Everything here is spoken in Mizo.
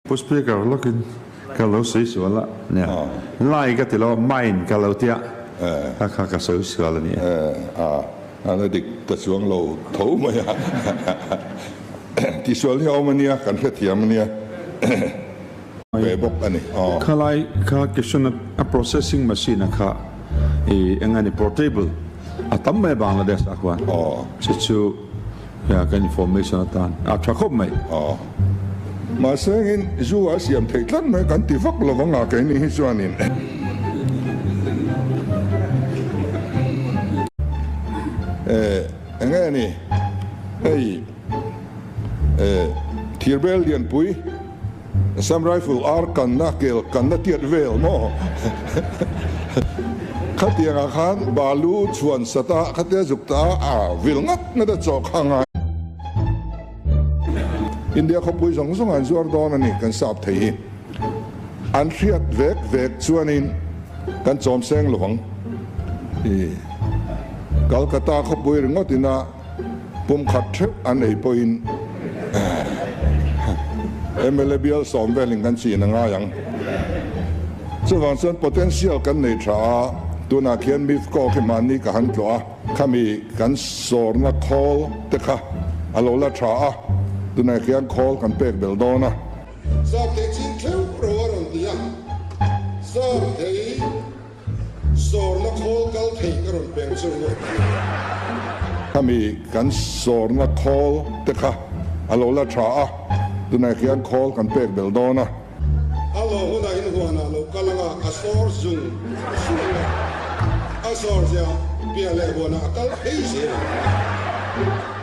Pu Speaker lawkin ka lo sawi sual a, nia lai ka ti lo a, mine ka lo tia, kha kha ka sawi sual a ni e. A, a la dik ta chuang lo tho mai a, tihsual hi a awm a nia, kan hrethiam a nia ve bawk a ni. Khalai kha question a processing machine a kha i eng a ni portable a tam mai Bangladesh ah khuan chu chu Kan information atan a tha khawp mai. Aw. Mahse engin zu a siam theih tlat mai kan ti vak lo vang a keini hi chuanin. Eh enge ni hei eh thirbel lianpui Assam Rifle ar kanna kel kanna tiat vel maw khatiangah khan balu chhuan sat a khatia zuk ta a vil ngat ngat a chaw kha ngai. India khawpui zawng zawng an zuar dawn a ni kan sap thei hi an hriat vek vek chuanin kan chawm seng lo ang i Calcutta khawpui ringawt ina Pum khat theuh an ei pawhin mla bial sawm velin kan chin a ngai ang. Chuvang chuan potential kan nei tha a, tunah khian MIFCO khi mahni ka han tlawh a, khami kan sawrna khawl te kha a lo la tha a, tunah khian khawl kan pek belh dawn a. Sap thei chin theuh ro a rawn ti a, sap thei. Sawrna khawl kal thei ka rawn peng chu ngawt a ni. Khami kan sawrna khawl te kha a lo la tha a, tunah khian khawl kan pek belh dawn a. A lo hunah in huanah lo kal anga a sawr zung zung a, a sawr zia piah leh huanah a kal phei zel ang.